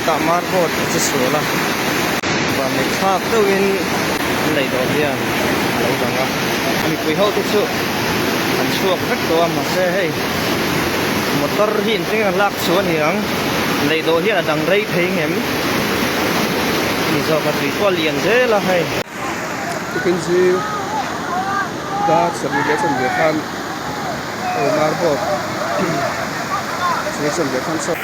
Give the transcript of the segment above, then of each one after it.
Hetah marboard a che sual a, vanneih thlak deuhin an lei dawr hian a lo dang a, mipui ho te chu an chhuak vek tawh a mahse hei motor hi engtin nge lak chhuah a ni ang lei dawh hian a dang rei thei ngem ni zawk a tui pawh a lian zel a hei. Tukin zing dar sarih leh chanve khan aw marboard sarih chanve khan saw.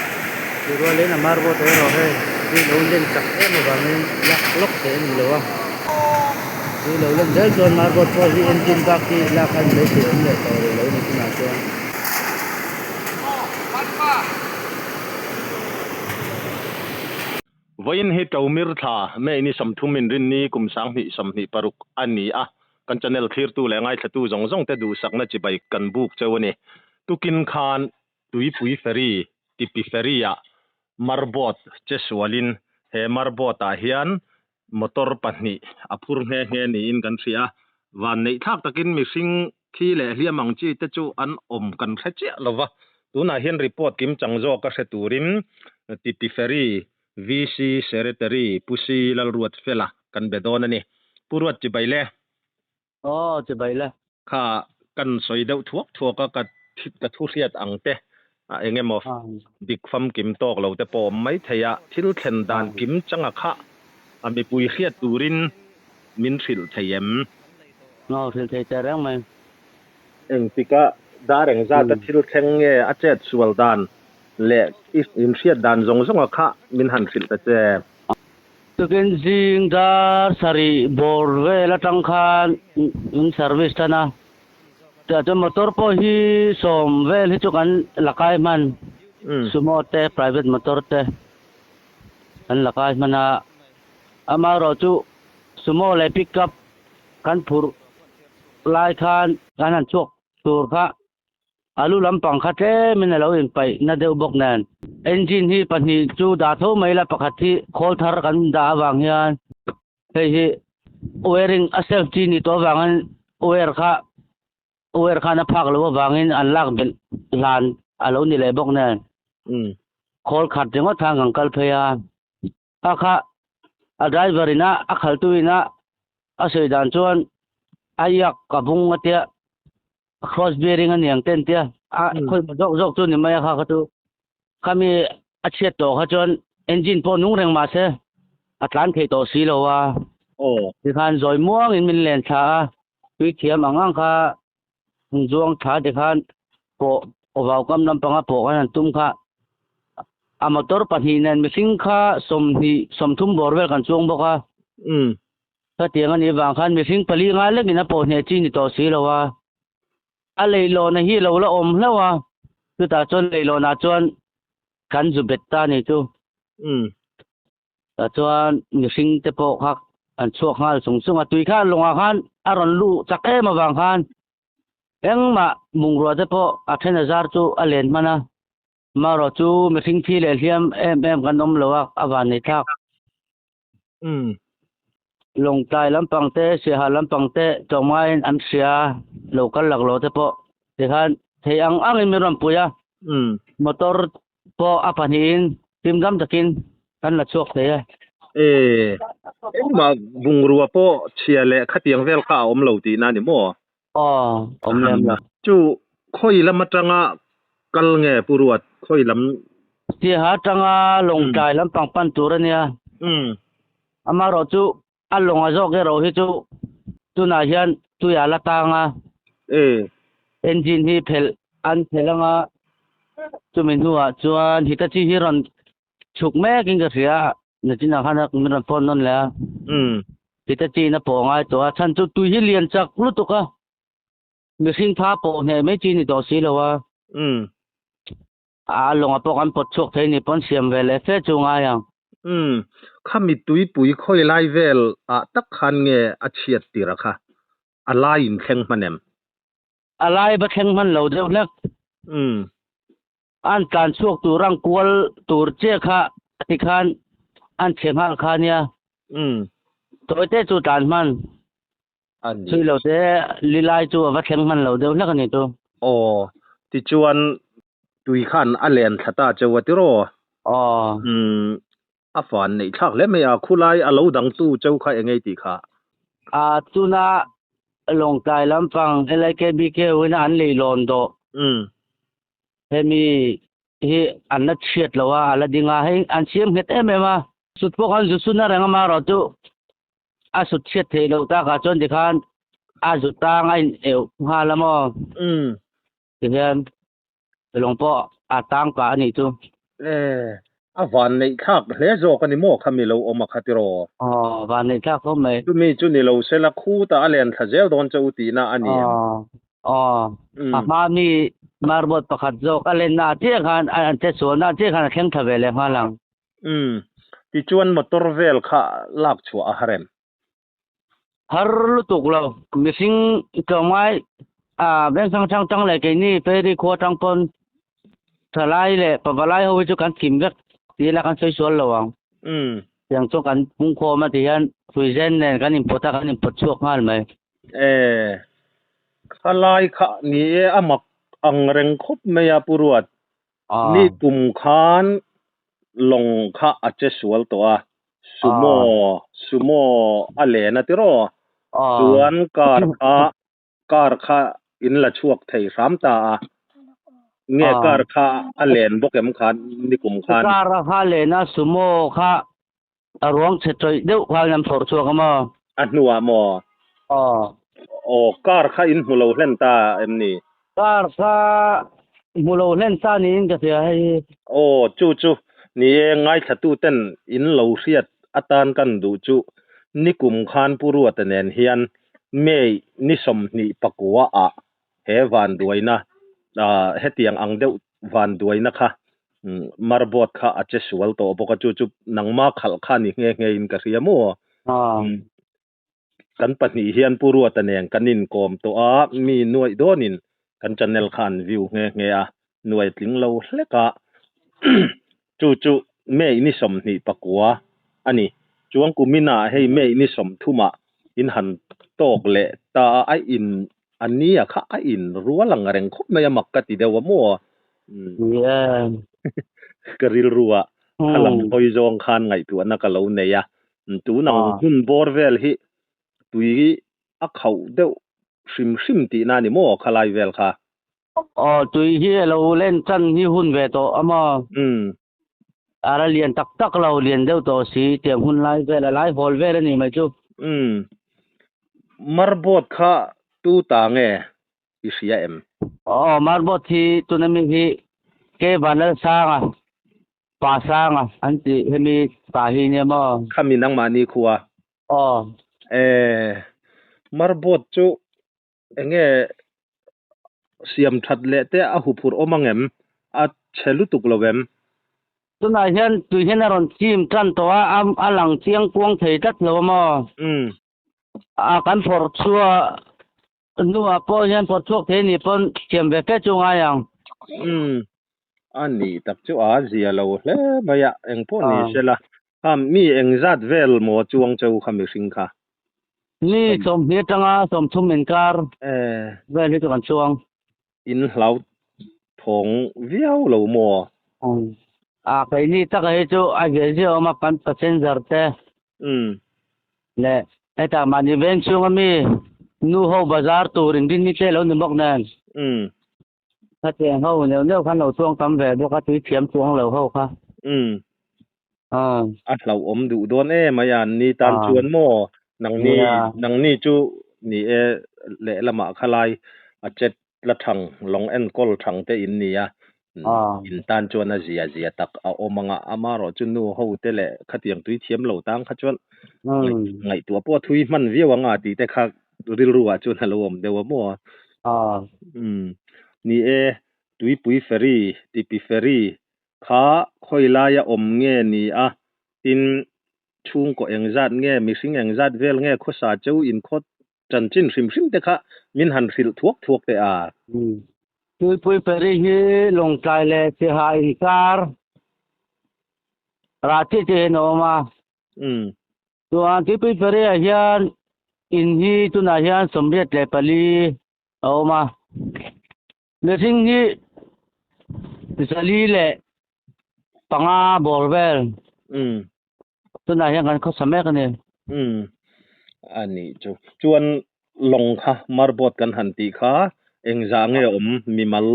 Tih rualin a marboard erawh hei tui lo len chak em avangin lak lawk theih a ni lo a. Tui lo len zel chuan marboard pawh hi engine bak hi lak a inbeisei awm leh tawh rih lo ni tunah chuan. Vawiin hi Ṭomir thla May ni 30 inrinni kum 2026 a ni a, kan channel thlirtu leh ngaithlatu zawng zawng te duhsakna chibai kan buk cheu a ni. Tukin khan Tuipui Ferry, Tipi Ferry ah Marboat che sualin he Marboat ah hian motor pahnih a phur nghe nghe niin kan hria a, vanneih thlak takin mihring thi leh hliam ang chi te chu an awm kan hre chiah lo va, tunah hian report kim chang zawk a hre turin Tipi Ferry VC Secretary Pu Si Lalruatfela kan be dawn a ni. Pu Ruat chibai le. Aw chibai le. Kha kan sawi deuh thuak thuak a, ka ka thu hriat ang te a eng emaw dik famkim tawk lo te pawh awm mai thei a, thil thlen dan kim changa kha a mipui hriat turin min hrilh thei em? Aw hrilh thei che reng mai. Engtika dar engzata thil thleng nge a chet sual dan leh i inhriat dan zawng zawnga kha min han hrilh ta che. Tukin zing dar sarih bawr vel atang khan in service tan a, chutah chuan motor pawh hi sawm vel hi chu kan la kai hman, sumo te private motor te kan la kai hman a, amaherawh chu sumo leh pickup kan phurh lai khan kan han chhuak tur kha A lu lampang kha tlemin a lo inpaih na deuh bawk nen. Engine hi pahnih chu dah tho mai la, pakhat hi khawl thar kan dah avang hian hei hi wiring a self chi ni tawh avangin wire kha wire khan a phak loh avangin an lak belh hlan a lo ni leh bawk nen. Khawl khat ringawt khan kan kal phei a, a kha a driver ina a khaltu ina a sawi dan chuan a iak ka bung a tia. Cross bearing a niang ten tia a khawi maw zawk zawk chu ni mai a kha kha chu khami a chhiat tawh kha chuan engine pawh nung reng mahse a tlan thei tawh si lo a tikhan zawi muang in min len thla a tui thiam ang ang kha zuang thla tikhan pawh vau kam lampanga pawh khan an tum kha a motor pahnih nen mihring kha sawmhnih sawmthum bawr vel kan chuang bawk a. Khatiang a nih vang khan mihring pali ngai lekin a pawh hneh chi ni tawh si lo a, a leihlawnna hi lo la awm hlauh a, chutah chuan leihlawnah chuan kan zu bet ta a ni chu. Tah chuan mihring te pawh kha an chhuak nghal chung chung a, tui kha lawngah khan a rawn luh chak em avang khan engmah bungrua te pawh a then a zar chu a len hman a. Marawh chu mihring thi leh hliam em em kan awm lo a, a van nei thlak. Lawngtlai lampang te, Siaha lampang te tlawmngaiin an hria, lo kal lak lo te pawh tikhan thei ang angin min rawn pui a, motor pawh a pahnihin hlim dam takin kan la chhuak thei e. E, engmah bungrua pawh chhia leh khatiang vel kha a awm lo tihna a ni maw? Aw, awm lem lo. Chu khawi lam atanga kal nge Pu Ruat, khawi lam? Siaha atanga Lawngtlai lampang pan tur a nia. Amaherawh chu a lawnga zawk erawh hi chu tunah hian tuiah la tang a. Engine hi phelh an phelh anga chumi hnuah chuan Hitachi hi rawn Chhuk mekin ka hria a, nachinah khan min rawn phone nawn leh a. Hitachi in a pawh ngai tawh a, chhan chu tui hi lian chak lutuk a, mihring tha pawh hneh mai chi ni tawh si lo a. A lawngah pawh kan pawt chhuak thei ni pawn siam ve leh fe chu ngai ang. Khami tuipui khawi lai vel ah tak khan nge a chhiat tir a kha? A lai in thleng hman em? A lai va thleng hman lo deuh hlek. An tlan chhuak tur ang kual tur che kha tikhan an chhe nghal kha nia. Tawite chu tlan hman. Chhui lo te lilai chu a va thleng hman lo deuh hlek a ni chu. Aw, tichuan tui khan a len thla ta cheu a tiraw? Aw. A van neih thlak hle mai a, khulai a lo dangtu cheu kha eng ei tih kha? A tuna Lawngtlai lampang LIKBK in a an lei lawn dawh. Hemi hi an la chhiat lo a, a la ding a, hei an siam nghet em em a. Sut pawh khan zu sun a reng a, marawh chu a sut chhiat theih loh takah chuan tikhan a zu tang a in euh nghal a maw? Tihian lawng pawh a tang pah a nih chu. E, a van neih thlak hle zawk a ni maw kha mi lo awm a kha tiraw? Aw, van neih thlak khawp mai. Chumi chu ni lo se la khutah a len thla zel dawn che u tihna a ni em? Aw, aw, a hma mi marbot pakhat zawk a lenna ah chiah khan an che sualna ah chiah khan a thleng thla ve leh nghal ang. Umm, tichuan motor vel kha lak chhuah a har em? Har lutuk lo, mihring tlawmngai ah veng hrang hrang tang leh keini Ferry khua tang pawn thalai leh pavalai ho hi chu kan thim vek ti ila kan sawi sual lo ang. Tiang chu kan pungkhawm a ti hian hruizen nen kan inpawt a kan inpawt chhuak nghal mai. E, khalai kha ni e a mak ang reng khawp mai a Pu Ruat. Ni kum khan lawng kha a che sual tawh a, sumo, sumo a len a tiraw? Chuan car kha, car kha in la chhuak thei hram ta a, nge car kha a len bawk em khan nikum khan? Car kha a len a, sumo kha a ruang chhe tawih deuh khan an phawrh chhuak a maw? A hnuah maw? Aw. Aw, car kha in hmu lo hlen ta em ni? Car kha hmu lo hlen ta niin ka hria hei hi. Aw, chu chu ni e, ngaithlatu ten in lo hriat atan kan duh chu nikum khan Pu Ruata nen hian May ni 29 ah he vanduaina hetiang ang deuh vanduaina kha marbot kha a che sual tawh bawk a, chu chu nangma khalh kha ni nghe nghe in ka hria maw? Kan pahnih hian Pu Ruata nen kan inkawm tawh a, mi nuaih dawnin kan channel kha an view nghe nghe a, nuai tling lo hlek a, chu chu May ni 29 a ni. Chuan kuminah hei May ni 30 ah in han tawk leh ta a, a in a nia kha a in rual ang reng khawp mai a mak ka ti deuh a maw? Ka rilru ah kha lam hawi zawng khan ngaihtuahna ka lo nei a, tunang hun bawr vel hi tui a khauh deuh hrim hrim tihna a ni maw khalai vel kha? Aw, tui hi a lo len tan hi hun ve tawh a maw? A la lian tak tak lo, lian deuh tawh si, tiang hun lai vel, a lai hawl vel a ni mai chu. Umm. Marbot kha tu ta nge i hria em? Aw, marbot hi tuna mi hi Ke Vanlalsanga, Pa Sanga an tih hemi pa hi nia maw? Khami nangmahni khua. Aw. E, marbot chu Enge siam that leh te a huphurh awm ang em? A chhe lutuk lo em? Tunah hian tui hian a rawn chim tan tawh a, a lang chiang kuang thei tlat lo a maw? A kan phawrh chhuah hnuah pawh hian phawrh chhuak thei anih pawn siam ve fe chu ngai ang. A nih tak chu a zia lo hle mai a, engpawh ni sela. Kha mi engzat vel maw chuang cheu kha mihring kha? Mi 20 atanga 30 inkar vel hi chu kan chuang. In hlau thawng viau lo maw? A keini taka hi chu a zia zia awm a kan passenger te leh hetah mahni veng chhunga mi nu ho bazar tur inrinni te lo ni bawk nen. Hetiang ho neuh neuh khan lo chuang tam ve bawk a, tui thiam chuang lo ho kha. Umm. A hlauhawm duh dawn em ai a, ni tan chuan maw nangni nangni chu ni e lehlamah khalai a chet la thang lawng enkawl thang te in ni a, in tan chuan a zia zia tak a awm ang a, amaherawh chu nu ho te leh khatiang tui thiam lo tang kha chuan ngaihtuah pawh a thui hman viau ang a tih te kha rilru ah chuan a lo awm deuh a maw? Umm. Ni e, Tuipui Ferry, Tipi Ferry, kha khawi laia awm nge ni a, tin chhungkaw engzat nge, mihring engzat vel nge khawsa cheu inkhawt chanchin hrim hrim te kha min han hrilh thuak thuak teh a. Tuipui Ferry hi Lawngtlai leh Siaha inkar rah chiah chiah hian a awm a. Chuan Tuipui Ferry-ah hian in hi tunah hian 84 a awm a. Mihring hi 405 bawr vel. Tunah hian kan khawsa mek a ni. Umm a nih chu. Chuan lawng kha marbot kan han tih kha engzah nge awm mimal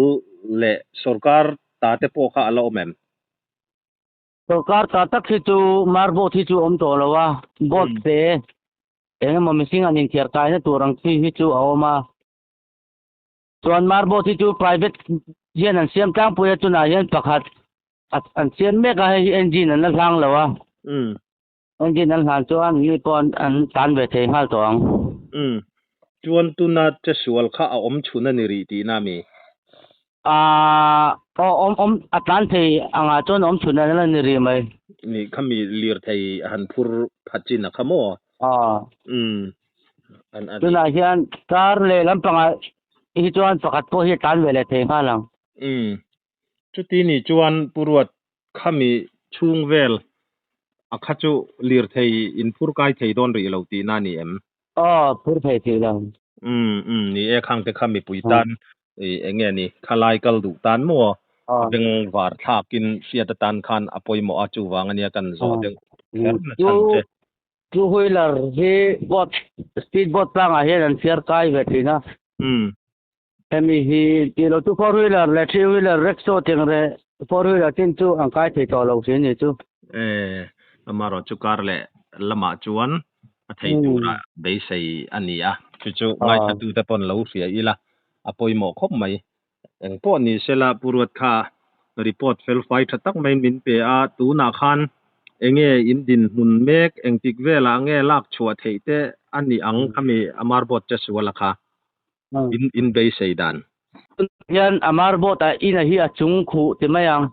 leh sorkar ta te pawh kha a la awm em? Sorkar ta tak hi chu marbot hi chu awm tawh lo a, boat te eng emaw mihring an inthiar kaina tur ang chi hi chu a awm a. Chuan marbot hi chu private hian an siam tlangpui a, tunah hian pakhat an siam mek a, hei hi engine an la hlang lo a. Engine an hlan chuan mi pawh an tan ve thei nghal tawh ang. Umm. Chuan tuna chesual kha a awm chhun a ni rih tihna mi? Aaa aw awm awm a tlan thei angah chuan awm chhun a la ni rih mai. Ni khami lirthei han phur phat chin a kha maw? Aw. Umm. An a ni. Tunah hian car leh lampangah hi chuan pakhat pawh hi a tlan ve leh thei nghal ang. Umm. Chuti ni chuan Pu Ruat khami chhung vel a kha chu lirthei in phur kai thei dawn rih lo tihna a ni em? Aw, phur thei thei lo. Umm umm ni e khangte kha mipui tan i eng nge ni khalai kal duh tan maw a beng var thlakin hriat atan khan a pawimawh a chuvang ania kan zawh deuh kher na chhan che. Two wheeler hi boat speed boat tlangah hian an chhiar kai ve thin a. Umm. Hemi hi tih lo chu four wheeler leh three wheeler rickshaw tih ang leh four wheeler chin chu an kai thei tawh lo thin ni chu. E, amaherawh chu kar leh lamah chuan a thei tura beisei a ni a, chu chu ngaithlatute pawn lo hria ila a pawimawh khawp mai. Eng pawh ni sela Pu Ruat kha report fel fai tha tak maiin min pe a, tunah khan enge in dinhmun mek engtik velah nge lak chhuah theih te a ni ang khami Amar boat che suala kha. In in beisei dan. Hian Amar boat ah ina hi a chung khuh ti mai ang.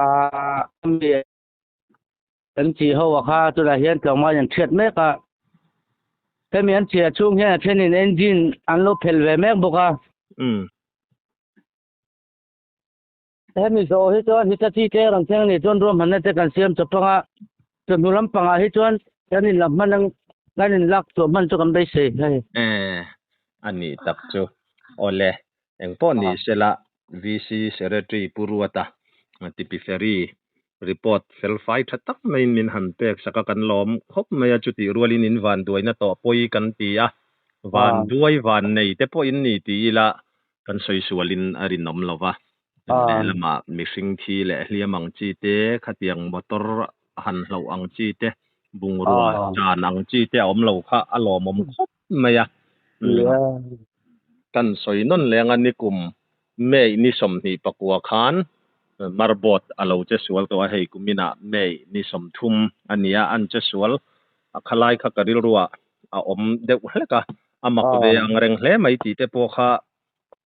Ah mi an chi ho a kha tunah hian tlawmngai an thiat mek a. Hemi an chhia chhung hian a thenin engine an lo phelh ve mek bawk a. Hemi zawh hi chuan Hitachi te rawn thleng anih chuan ruahmanna te kan siam chawp ang a, chawhnu lampangah hi chuan kan inla hman ang, kan inlak chhuah hman chu kan beisei hei. E, a nih tak chu. Awle, engpawh ni sela VC Secretary Pu Ruata Tipi Ferry report felfai tha tak maiin min han pek sak a, kan lawm khawp mai a, chutih rualin in van duaina tawh pawi kan ti a, van duai van nei te pawh in ni ti ila Kan sawi sualin a rinawm lo va, lehlamah mihring thi leh hliam ang chi te, khatiang motor han hloh ang chi te, bungrua tan ang chi te a awm lo kha a lawmawm khawp mai a. Kan sawi nawn leng a, nikum May ni 24 khan Marbot a lo che sual tawh a, hei kuminah May ni 30 a ni a, an che sual a khalai kha ka rilruah a awm deuh hlek a, a mak ve ang reng hle mai tih te pawh kha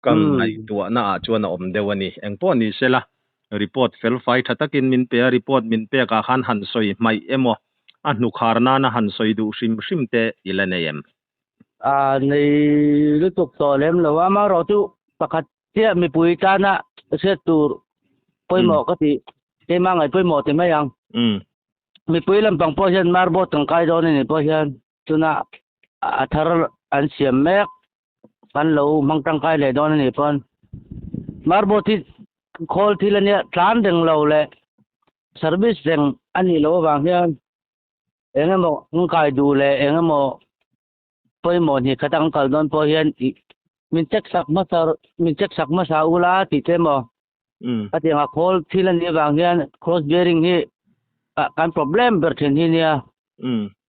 ka ngaihtuahna ah chuan a awm deuh a ni. Engpawh ni sela, report felfai tha takin min pe a, report min pek ah khan han sawi hmaih emaw, a hnukhar nana han sawi duh hrim hrim te i la nei em? A nei lutuk tawh lem lo a, amaherawh chu pakhat chiah mipui tana hriat tur pawimawh ka tih, keimah ngaih pawimawh ti mai ang. Mipui lampang pawh hian marboard kan kai dawn a nih pawh hian tunah a thar an siam mek kan lo hmang tangkai leh dawn a nih pawn marboard hi khawl thil a nia tlan reng lo leh service reng a nih loh avang hian eng emaw an kai duh leh eng emaw pawimawh hnih khat an kal dawn pawh hian ih min check sak hmasa min check sak hmasa ula tih te emaw a tiang a khawl thil a nih avang hian cross bearing hi kan problem ber thin hi nia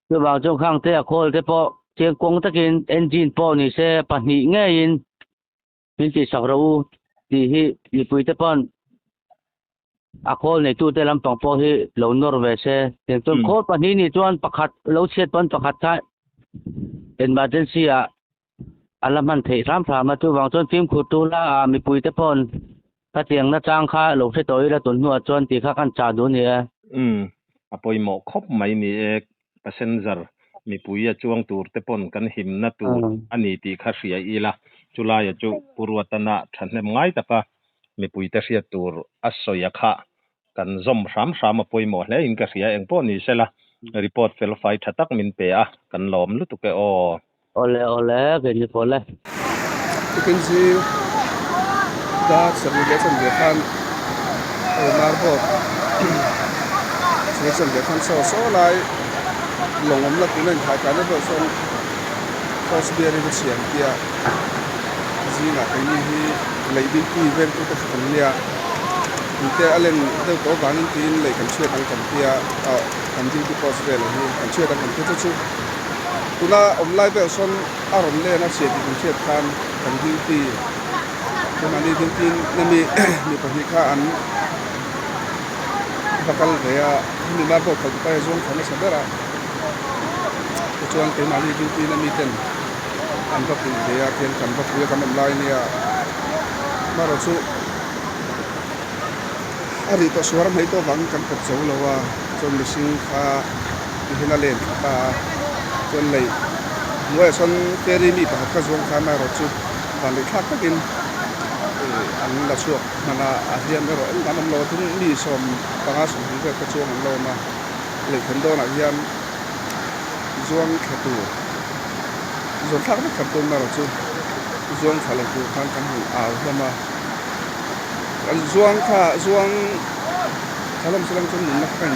chuvang chuan khang te a khawl te pawh chiang kawng takin engine pawh ni se pahnih ngeiin min tihsak rawh u tih hi mipui te pawn a khawl neitute lampang pawh hi lo nawr ve se. Tiang chuan khawl pahnih nih chuan pakhat lo chhiat pawn pakhat kha emergency ah a la hman theih hram hram a, chuvang chuan fimkhur tu la ah mipui te pawn khatiang nachang kha lo hre tawh ila tun hnuah chuan tih kha kan chah duh a ni e. Umm, a pawimawh khawp mai ni e, passenger mipui a chuang tur te pawn kan himna tur a ni tih kha hria ila, chulaia chu Pu Ruatana thahnem ngai taka mipuite hriat tur a sawi a kha kan zawm hram hram a pawimawh hle in ka hria, engpawh ni sela report fel fai tha tak min pe a, kan lawm lutuk e aw. Awle awle kei ni pawh le. Tukin zing dar sarih leh chanve khan Omar boat chu He chuan leh khan saw saw lai lawng awm la tuna inthai kai na deuh sawn cross bearing a chhian tia zingah keini hi lei duty vel tu te kha kan nia tute a len deuh tawh avangin tiin lei kan chhiat ang kan tia ah kan duty post velah hi kan chhiat ang kan tia chu chu tuna awm lai vel sawn a rawn len a chhia tih kan hriat khan kan duty keimahni duty na mi mi pahnih kha an va kal ve a hemi mar pawh khalh tupa hi a zuang thla nasa ber a tichuan keimahni duty na mi ten an va pui ve a tihian kan va pui a kan awm lai nia amaherawh chu a rih tawh suar a hmei tawh avangin kan pawt zo lo a chuan mihring kha tihian a len thla ta a chuan lei hnuaiah sawn ferry mi pakhat kha zuang thla amaherawh chu vanlei thlak takin an la chhuak. Hmana a hliam erawh engmah an awm lo a, tin mi 15 20 vel kha chuang an lo awm a, lehkhan dawnah hian zuang thla tur zuan thlak vek kan tum erawh chu zuang thla lo tur khan kan han au hlawm a, kan zuang kha zuang thla hlawm se lang chuan nunna kha kan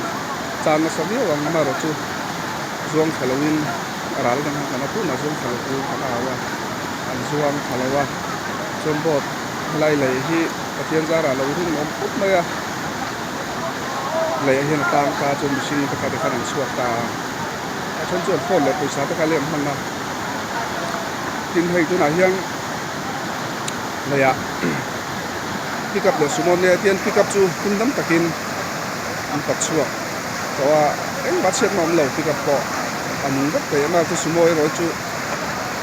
chan nasa viau ang amaherawh chu zuang thla loin ral dang khan kan a tunah zuang thla lo turin kan au a, an zuang thla lo a, chuan boat. Helai lei hi Pathian zarah lo rin awm khawp mai a, leiah hian a tlang ta chuan mihring te kha tikhan an chhuak ta a, a then chuan phone leh pawisa te kha lem hman a, tin hei tunah hian leiah pick up leh sumo nia tian pick up chu hmun dam takin an pat chhuak tawh a, engmah chhiatna awm lo pick up pawh a nung vek thei a, mahse sumo erawh chu.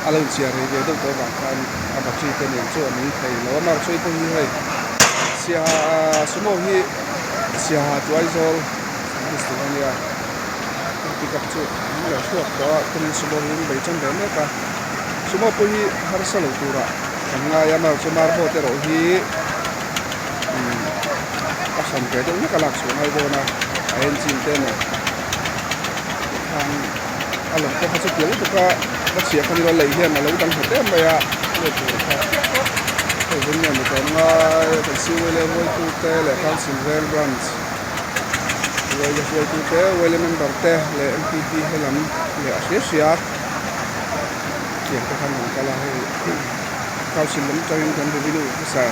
a lo inchhiar rei ve deuh tawh avang khan a battery te nen chu a nung thei lo a mark sawi pawh hi hei siaha sumo hi siaha chu Aizawl service tur a nia a pick up chu an lo chhuak tawh a chuanin sumo hi an bei tan ve mek a sumo pawh hi harsa lo turah kan ngai a mark chu marboat erawh hi a hran ve deuh hlek a lak chhuah ngai dawn a a engine te emaw khan. A lawm pawh kha chu piang lutuk a, va chhiah kha nilo lei hian a lo dang nghet em mai a, lei tur kha hei hun nge ni tawh ngai kan siwile hruaitu te leh council veng branch hruaile hruaitu te wile member te leh M_P_P helam leh a hria hria tiang te khan an kal a hei council lam atangin kan revenue officer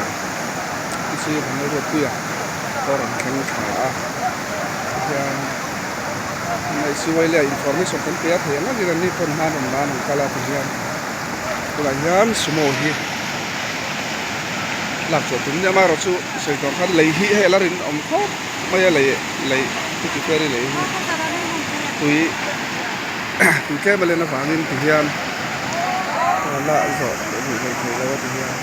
P_C Vanlalruatpuia pawh rawn thleng thla a tihian. Ngaihsiwai leh information kan pe a thei ang angin anni pawn hman rawn lan an kal a ti hian tunah hian sumo hi lak chhuah tum nia amaherawh chu sawi tawh ang khan lei hi hei a la rinawm khawp mai a lei lei chuti ferry lei hi tui tui tlem a len avangin ti hian la zawh duh hlei thei lo a ti hian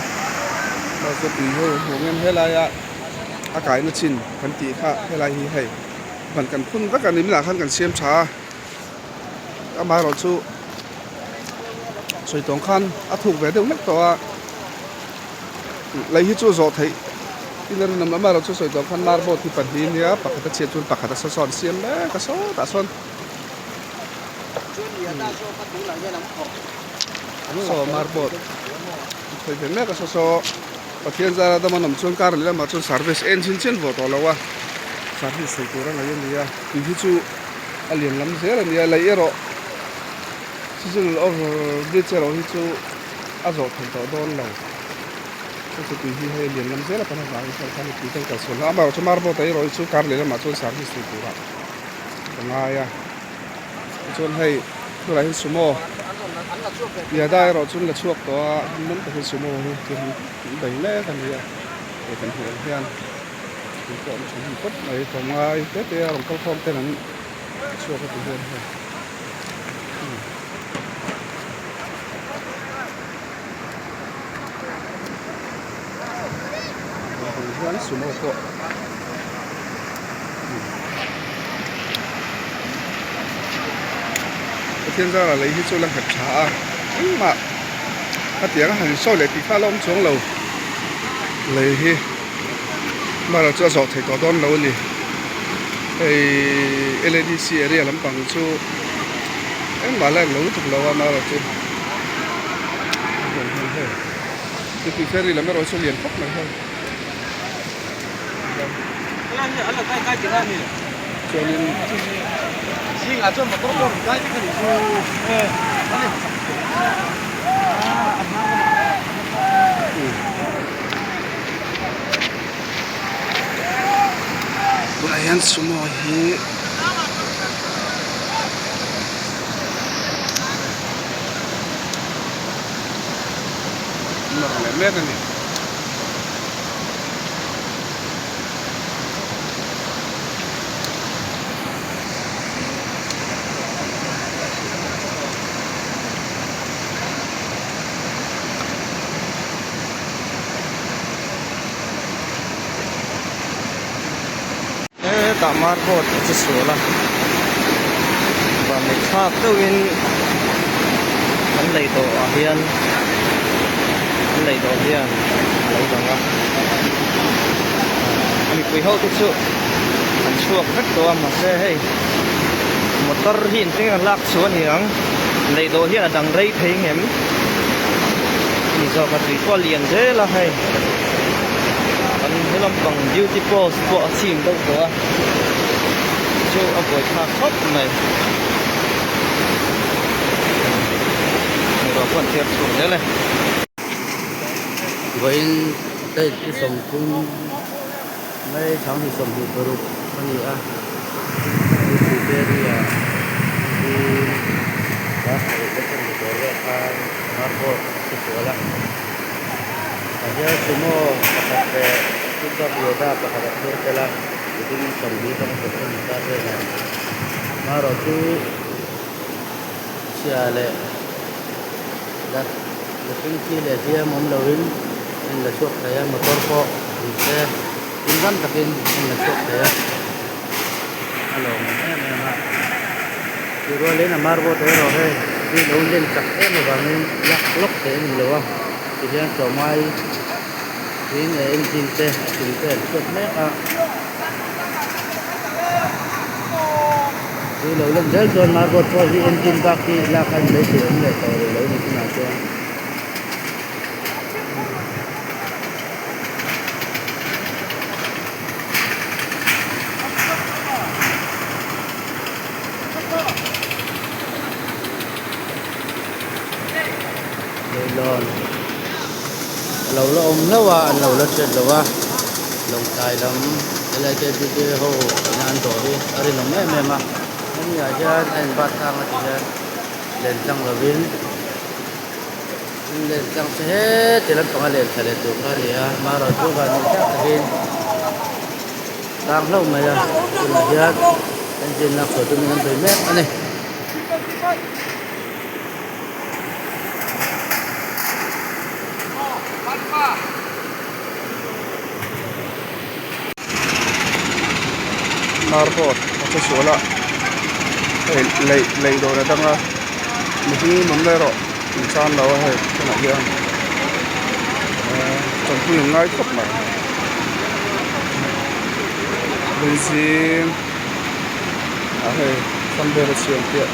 mahse tui ho hmuh ang em helaia a kaina chin kan tih kha helai hi hei. Ban kan phun vek a ni minah khan kan siam tha a amaherawh chu sawi tawng khan a thuk ve deuh hlek tawh a lei hi chu zawh theih in a rinawm amaherawh chu sawi tawng khan marboat hi pahnih a nia pakhat a chhiat chuan pakhat a saw sawn siam mek a sawtah sawn saw marboat khawih ve mek a saw saw. Pathian zara dam an awm chuan kar leh lamah chuan service en chin chian vawh tawh lo a, service thei tur a ngaih a ni a, tui hi chu a lian lam zel a ni a, lei erawh seasonal over bridge erawh hi chu a zawh thei tawh dawn lo, chu chu tui hi hei a lian lam zel a pan avangin chuan khan mipui ten kalsual hlauh a, amaherawhchu chu marboat ah erawh hi chu kar leh lamah chuan service thei turah ka ngai a, tichuan hei. Tunah hian sumo Yada erawh chu an la chhuak tawh a hmun takin sumo hi thil bei mek a ni a hei kan hmuh ang hian thil pawh an tha hnem khawp mai tlawmngai te te a rawn kal khawm ten an chhuak a ti hian hei hian sumo pawh. Pathian zara lei hi chu la nghet tha a engmah hetiang a han insawi leh tih kha a la awm chuang lo lei hi amaherawh chu a zawh theih tawh dawn lo a ni hei L_A_D_C area lampang chu engmah la englo lutuk lo a amaherawh chu tui ferry lam erawh chu a lian khawp mai hei. Chuanin Tunah hian sumo hi nawr leh mek a ni. Hetah marboard a che sual a, vanneih thlak deuhin an lei dawh ah hian an lei dawh hian a lo dang a, mipui ho te chu an chhuak vek tawh a mahse hei motor hi engtin nge an lak chhuah a ni ang lei dawh hian a dang rei thei ngem a ni zawk a tui pawh a lian zel a hei kan he lampang duty post pawh a chim deuh tawh a chu a buaithlak khawp mai bungrua pawh an thiar chhuak zel e. Vawiin date hi 30 mai 2026 a ni a, Siberia hi dar sarih te chuan motor vel khan marboard a che sual a, tah hian sumo pakhat leh pickup yoda pakhat a phur tel a, mihring 20 atanga 30 inkar velah marawh chu chhia leh mihring thi leh hliam awm loin a inla chhuak thei a motor pawh ni se in ram takin a inla chhuak thei a a lawmawm em em a tih rualin a marble te erawh hei hi lo len chak em avangin lak lawk theih a ni lo a tihian tlawmngai in engine te a chung te an chhuak mek a. Tui lo lan zel chuan marble pawh hi engine bak hi lak a inbeisei awm leh tawh rih lo ni tunah chuan. Leilawn a lo la awm hlauh a an lo la hriat loh a Lawngtlai lam LIKBK ho ina an dawr hi a rinawm em em a hemi ah hian a in bat tlang a ti hian len tlang lovin len tlang che heti lampanga len thla leh tur kha a ni a amaherawhchu van ni tak takin tlang hlauh mai a tunah hian engine lak chhuah tumin an bei mek a ni. Marboard a che sual a hei lei lei dawr a dang a mihring awm lai erawh in chan lo a hei tunah hian tanpui an ngai khawp mai benzene ah hei thlam vel a chhiam piah.